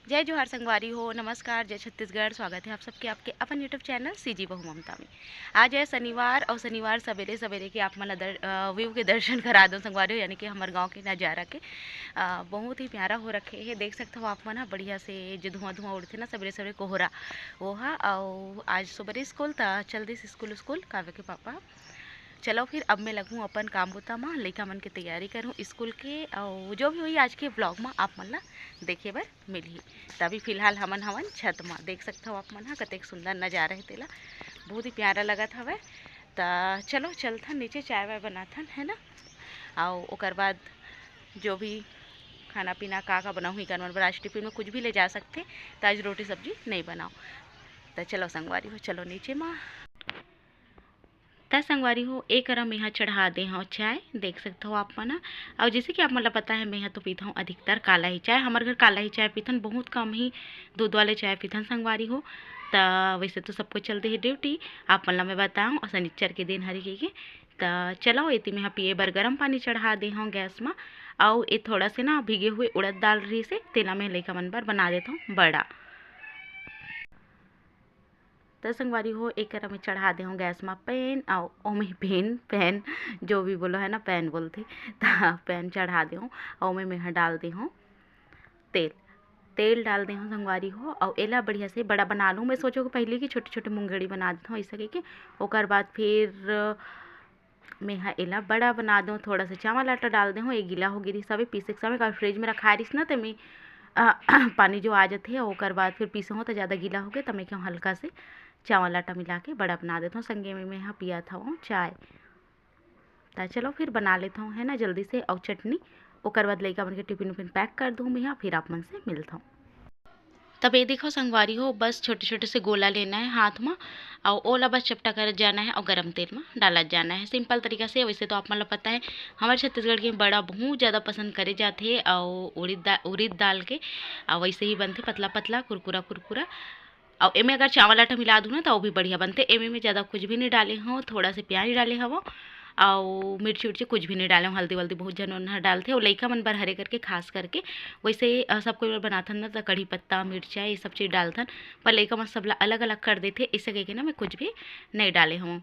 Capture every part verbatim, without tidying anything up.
जय जोहार संगवारी हो, नमस्कार, जय छत्तीसगढ़। स्वागत है आप सबके आपके अपन YouTube चैनल सीजी बहू ममता में। आज है शनिवार और शनिवार सवेरे सवेरे के आप मन ला दर-, अ, व्यू के दर्शन करा दो संगवारी हो, यानी कि हमर गांव के नज़ारा के। अ, बहुत ही प्यारा हो रखे है, देख सकते हो आप मन ह बढ़िया से जो धुआं धुआं उड़थे ना सवेरे सवेरे कोहरा, वो हा। और आज सुबह स्कूल था, चल दिस स्कूल, स्कूल काव्य के पापा। चलो फिर अब मैं लगूँ अपन काम बुता मा, लइका मन के तैयारी करूँ स्कूल के, और जो भी हुई आज के ब्लॉग मा आप मन ला देखे बर मिलही। त अभी फिलहाल हमन हवन छत मा, देख सकत हव आप मन ह कतेक सुंदर नजारा हे तेला, बहुत ही प्यारा लगत हवय। त चलो चलथन नीचे, चाय वाय बनाथन, है ना, और ओकर बाद जो भी खाना पीना का का बनाहूँ इकर मन बर, आज टिफिन में कुछ भी ले जा सकथे, त आज रोटी सब्जी नहीं बनाओ। त चलो संगवारी हो, चलो नीचे मा। त संगवारी हो, ए करा मेहा चढ़ा दे हव चाय, देख सकत हव आप मन ह। अउ जैसे कि आप मन ल पता है, मेहा तो पीथव अधिकतर काला ही चाय। हमर घर काला ही चाय पीथन, बहुत कम ही दूध वाले चाय पीथन संगवारी हो। त वैसे तो सबको चल दे हे ड्यूटी, आप मन ल मैं बताऊँ, अउ शनिचर के दिन हरे के, के। त चलो, एती मेहा पिए बर गरम पानी चढ़ा दे हव गैस म। अउ ए थोड़ा से ना भीगे हुए उड़द दाल रहिसे, तेला मैं लइका मन बर बना देथव बड़ा। त संगवारी हो, एकरा में चढ़ा दे हूँ गैस मा पैन, अउ ओमे पैन, पैन जो भी बोलो है ना, पैन बोलथे, त पैन चढ़ा दे हूँ, अउ ओमे मैं ह डाल दे हूँ तेल। तेल डाल दे हूँ संगवारी हो, अउ एला बढ़िया से बड़ा बना लूँ। मैं सोचो कि पहले की छोटे-छोटे मुंगेड़ी बना देत हूँ, ऐसा कहिके। ओकर बाद फिर मैं ह एला बड़ा बना देहूँ, थोड़ा सा चावल आटा डाल देहूँ, ये गीला हो गे रिहिस हवे, पीसे के समय काबर फ्रिज में रखाए रिहिस ना, ते में, अ, पानी जो आ जथे, ओकर बाद फिर पीसहूँ त ज़्यादा गीला होगे, त मैं कहूँ हल्का से चावल आटा मिला के बड़ा बना देथव। संगे में मैं ह पियात हवं चाय। त चलो फिर बना लेथव, है ना, जल्दी से, अउ चटनी, ओकर बाद लइका मन के टिफिन उफिन पैक कर दूँ मैं ह, फिर आप मन से मिलथव। तब ये देखो संगवारी हो, बस छोटे-छोटे से गोला लेना है हाथ म, अउ ओला बस चपटा करत जाना है अउ गरम तेल म डालत जाना है, सिंपल तरीका से। वैसे तो आप मन ल पता है, हमर छत्तीसगढ़ के बड़ा बहुत ज़्यादा पसंद करे जाथे, अउ उड़ीद दा-, उड़ीद दाल के, अउ वैसे ही बनथे पतला-पतला, कुरकुरा-कुरकुरा। अउ एमे अगर चावल आटा मिला दूँ ना, त वो भी बढ़िया बनथे। एमे मैं ज़्यादा कुछ भी नहीं डाले हव, थोड़ा से प्याज डाले हव, अउ मिर्ची उर्ची कुछ भी नहीं डाले हव। हल्दी वल्दी बहुत झन मन ह डालथे, अउ लइका मन बर हरे करके, खास करके। वैसे, अ, सब कोई बर बनाथन ना, त कढ़ी पत्ता, मिर्चा, ये सब चीज़ डालथन, पर लइका मन सबला अलग-अलग कर देथे, इसे कहिके ना मैं कुछ भी नहीं डाले हव।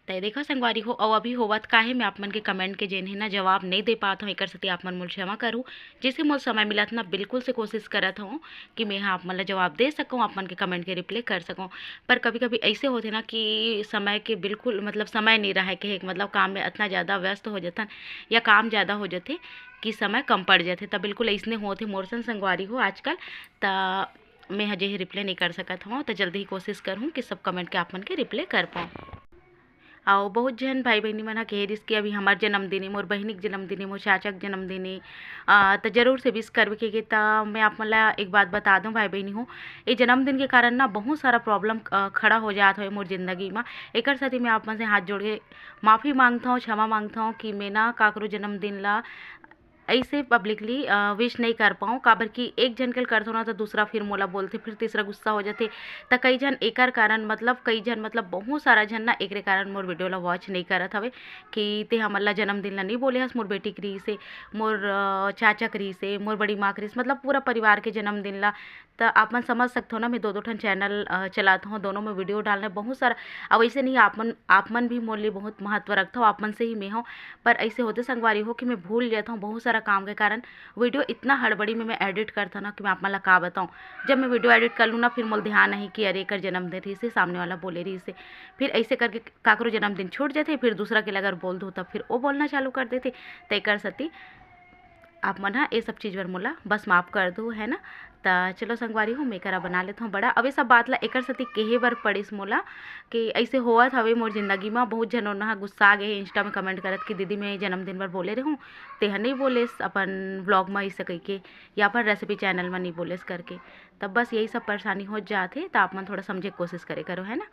त देखो संगवारी हो, अउ अभी होवत का हे, मैं आप मन के कमेंट के जेन हे ना जवाब नहीं दे पात हव, एकर सेती आप मन मोल क्षमा करू। जैसे मोल समय मिलत ना, बिल्कुल से कोशिश करत हव कि मैं ह आप मन ला जवाब दे सकूँ, आप मन के कमेंट के रिप्लाई कर सकूँ। पर कभी-कभी ऐसे होथे ना कि समय के बिल्कुल, मतलब, समय नहीं रहे के, मतलब, काम में इतना ज़्यादा व्यस्त हो जाथन या काम ज़्यादा हो जाथे, कि समय कम पड़ जाथे। त बिल्कुल अइसने होत हे मोर संग संगवारी हो आजकल। त मैं ह जे हे रिप्लाई नइ कर सकत हवं, त जल्दी ही कोशिश करहूँ कि सब कमेंट के आप मन के रिप्लाई कर पाऊँ। अउ बहुत झन भाई बहिनी मन ह कहे रिहिस कि अभी हमर जन्मदिन हे, मोर बहिनी के जन्मदिन हे, मोर चाचा के जन्मदिन हे, अ, त जरूर से विश करबे कहिके। त मैं आप मन ला एक बात बता दूँ भाई बहिनी हो, ये जन्मदिन के कारण ना बहुत सारा प्रॉब्लम, अ, खड़ा हो जात हवे मोर जिंदगी म। एकर सेती मैं आप मन से हाथ जोड़ के माफ़ी मांगथव, क्षमा मांगथव कि मैं ना काकरो जन्मदिन ला अइसे पब्लिकली, अ, विश नइ कर पाऊँ, काबर कि एक झन के ल करथव ना, त दूसरा फिर मोला बोलथे, फिर तीसरा गुस्सा हो जाथे। त कई झन एकर कारण, मतलब, कई झन, मतलब, बहुत सारा झन ना एकरे कारण मोर वीडियो ला वॉच नइ करत हवे कि ते हमन ला जन्मदिन ला नइ बोले हस, मोर बेटी के रिहिस हे, मोर, अ, चाचा के रिहिस हे, मोर बड़ी माँ के रिहिस, मतलब, पूरा परिवार के जन्मदिन ला। त आप मन समझ सकथव ना, मैं दो दो ठन चैनल, अ, चलात हव, दोनों में वीडियो डालना बहुत सारा। अब अइसे नहीं, आप मन, आप मन भी मोर लिए बहुत महत्व रखथव, आप मन से ही मैं हव। पर अइसे होथे संगवारी हो कि मैं भूल जात हव, बहुत सारा काम के कारण वीडियो इतना हड़बड़ी में मैं एडिट करत हव ना कि मैं आप मन ला का बताऊँ। जब मैं वीडियो एडिट कर लूँ ना, फिर मोला ध्यान आही कि अरे, एकर जन्मदिन रिहिस हे, सामने वाला बोले रिहिस हे। फिर अइसे करके काकरो जन्मदिन छूट जाथे, फिर दूसरा के ल अगर बोल दूँ, तब फिर वो बोलना चालू कर देथे। त एकर सेती आप मन ह ये सब चीज़ बर मोला बस माफ़ कर दो, है ना। त चलो संगवारी हो, मैं करा बना लेत हव बड़ा। अब ये सब बात ला एकर सेती कहे बर पड़िस मोला कि अइसे होवत हवे मोर जिंदगी म। बहुत झन ओनहा गुस्सा गे हे Insta में कमेंट करत कि दीदी, मैं जन्मदिन बर बोले रहूँ, तेहा नइ बोलेस अपन व्लॉग म, अइसे कहिके, या अपन रेसिपी चैनल म नइ बोलेस करके। तब बस यही सब परेशानी हो जात हे, त आप मन थोड़ा समझे के कोशिश करे करो, है ना।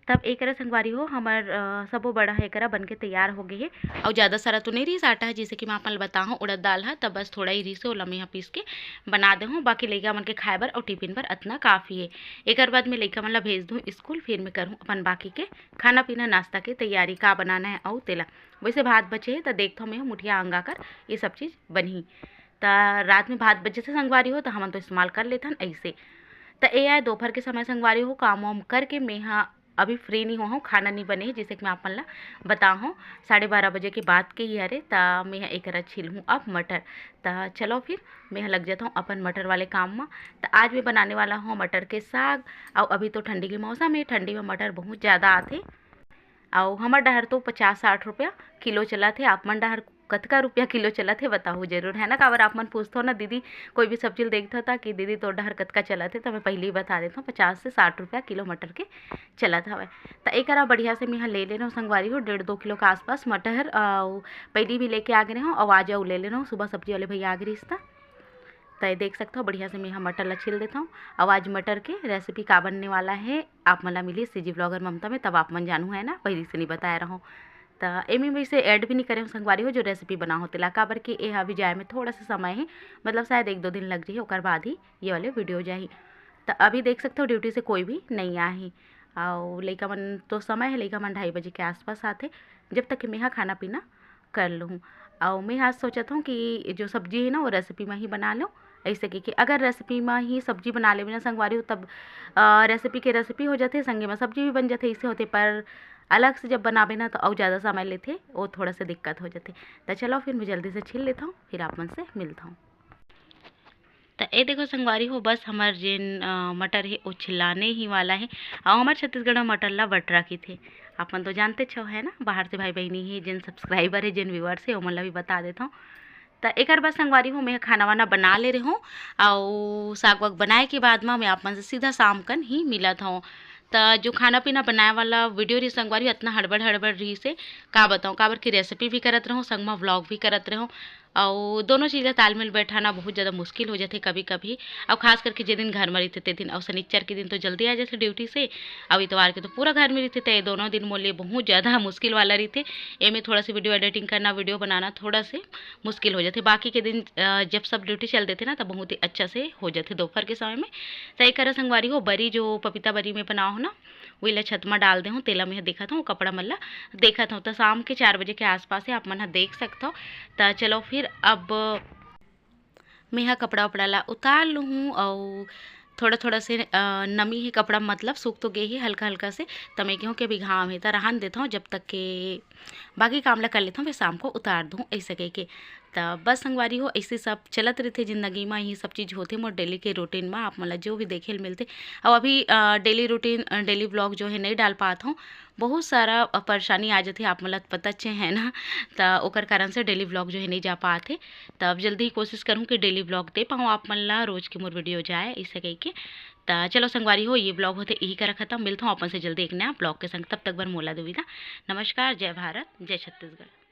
तब एकरा संगवारी हो, हमर, अ, सबो बड़ा ह एकरा बन के तैयार हो गे हे। अउ ज़्यादा सारा तो नइ रिहिस आटा ह, जइसे कि मैं आप मन ल बताहूँ, उड़द दाल ह, तब बस थोड़ा ही रिहिस हे, ओला मैं ह पीस के बना दे हूँ। बाकी लइका मन के खाए बर अउ टिफिन बर अतना काफ़ी हे। एकर बाद मैं लइका मन ल भेज दूँ स्कूल, फिर मैं करहूँ अपन बाकी के खाना पीना, नाश्ता के तैयारी, का बनाना हे अउ तेला। वइसे भात बचे हे, त देखथव मैं ह मुठिया अंगा कर ये सब चीज़ बनही। त रात में भात बचे से संगवारी हो, त हमन तो इस्तेमाल कर लेथन अइसे। त ए आय दोपहर के समय संगवारी हो, काम वाम करके मैं ह अभी फ्री नइ होहूँ, खाना नइ बने हे, जइसे कि मैं आप मन ला बताहूँ, साढ़े बारह बजे के बाद के ही हरे। त मैं ह एकरा छिलहूँ अब मटर। त चलो फिर मैं ह लग जाथव अपन मटर वाले काम म। त आज मैं बनाने वाला हूँ मटर के साग। अउ अभी तो ठंडी के मौसम हे, ठंडी में मटर बहुत ज़्यादा आथे। अउ हमर डहर तो पचास साठ रुपया किलो चलत हे। आप मन डहर कतका रुपया किलो चलत हे, बताहू जरूर, है ना। काबर आप मन पूछथव ना, दीदी, कोई भी सब्जी ल देखथव त कि दीदी, तोर डहर कतका चलत हे, त मैं पहिली ही बता देथव, पचास से साठ रुपया किलो मटर के चलत हवय। त एकरा बढ़िया से मेंहा ले ले रहूँ संगवारी हो, डेढ़ दो किलो के आसपास मटर, अउ पहिली भी लेके आ गे रहूँ, अउ आज अउ ले ले रहूँ, सुबह सब्जी वाले भैया आ गे रहिस त। त ये देख सकथव, बढ़िया से मेंहा मटर ला छील देथव। अउ आज मटर के रेसिपी का बनने वाला हे, आप मन ला मिली सीजी व्लॉगर ममता में, तब आप मन जानहू, है ना, पहिली से नइ बताए रहूँ। त एमे वइसे ऐड भी नइ करे हूँ संगवारी हो, जो रेसिपी बनाहूँ तेला, काबर कि एहा अभी जाए में थोड़ा सा समय हे, मतलब शायद एक दो दिन लग जाही, ओकर बाद ही ये वाले वीडियो जाही। त अभी देख सकथव, ड्यूटी से कोई भी नइ आही, अउ लइका मन तो समय हे, लइका मन ढाई बजे के आसपास आथे, जब तक कि मेंहा खाना पीना कर लूँ। अउ मैं आज सोचत हूँ कि जो सब्जी हे ना, वो रेसिपी में ही बना लूँ। ऐसे कि, कि अगर रेसिपी में ही सब्जी बना लेबे ना संगवारी हो, तब, अ, रेसिपी के रेसिपी हो जाथे, संगे में सब्जी भी बन जाथे, ऐसे होथे। पर अलग से जब बनाबे ना, तो अउ ज़्यादा समय लेथे, वो थोड़ा सा दिक्कत हो जाथे। तो चलो, फिर मैं जल्दी से छील लेता हूँ, फिर आप मन से मिलता हूँ। त ए देखो संगवारी हो, बस हमर जेन, अ, मटर हे, ओ छिलाने ही वाला हे। अउ हमर छत्तीसगढ़ म मटर ला बटरा कहिथे। आप मन तो जानते छो, है ना, बाहर से भाई बहिनी हे, जेन सब्सक्राइबर हे, जेन व्यूअर्स हे, ओमन ला भी बता देथव। त एकर बाद संगवारी हो, मैं खाना वाना बना ले रहे हूँ, अउ साग वाग बनाए के बाद म मैं आप मन से सीधा शाम कन ही मिलत हूँ। त जो खाना पीना बनाए वाला वीडियो रही संगवारी, अतना हड़बड़ हड़बड़ रही से का बताऊँ, काबर कि रेसिपी भी करत रहूँ, संग म व्लॉग भी करत रहूँ। अउ दोनों चीज़ ला तालमेल बैठाना बहुत ज़्यादा मुश्किल हो जाथे कभी-कभी। अउ खास करके जे दिन घर म रहिथे ते दिन, अउ शनिचर के दिन तो जल्दी आ जाथे ड्यूटी से, अउ इतवार के तो पूरा घर में रहिथे, त ये दोनों दिन मोर लिए बहुत ज़्यादा मुश्किल वाला रहिथे। एमे थोड़ा सा वीडियो एडिटिंग करना, वीडियो बनाना थोड़ा से मुश्किल हो जाथे। बाकी के दिन, अ, जब सब ड्यूटी चल देथे ना, त बहुत ही अच्छा से हो जाथे दोपहर के समय में। त एकर संगवारी हो, बरी जो पपीता बरी में बनाओ हो ना, वही ला छत म डाल दे हूँ, तेला मैं देखत हूँ, कपड़ा मन ला देखत हूँ। त शाम के चार बजे के आसपास है, आप मन ह देख सकत हो। त चलो फिर अब मैं ह कपड़ा उपड़ा ला उतार लूँ हूँ, अउ थोड़ा थोड़ा से, अ, नमी है कपड़ा, मतलब सूख तो गए ही हल्का हल्का से। त मैं कहूँ कि अभी घाम है, त रहन देता हूँ, जब तक के बाकी काम ला कर लेता हूँ, फिर शाम को उतार दूँ, ऐसे कह के। त बस संगवारी हो, ऐसे सब चलत रहिथे जिंदगी म, यही सब चीज़ होथे मोर डेली के रूटीन म, आप मन ला जो भी देखे ल मिलथे। अउ अभी, अ, डेली रूटीन, अ, डेली व्लॉग जो है नहीं डाल पात हूँ, बहुत सारा, अ, परेशानी आ जाथे, आप मन ला पता चे है ना, त ओकर कारण से डेली व्लॉग जो है नहीं जा पात हे। त अब जल्दी ही कोशिश करूँ कि डेली व्लॉग दे पाऊँ आप मन ला, रोज के मोर वीडियो जाए, ऐसे कह के। त चलो संगवारी हो, ये व्लॉग होथे यही करा खत्म। मिलता हूँ अपन से जल्दी एक नया व्लॉग के संग, तब तक बर मोला दो विदा। नमस्कार, जय भारत, जय छत्तीसगढ़।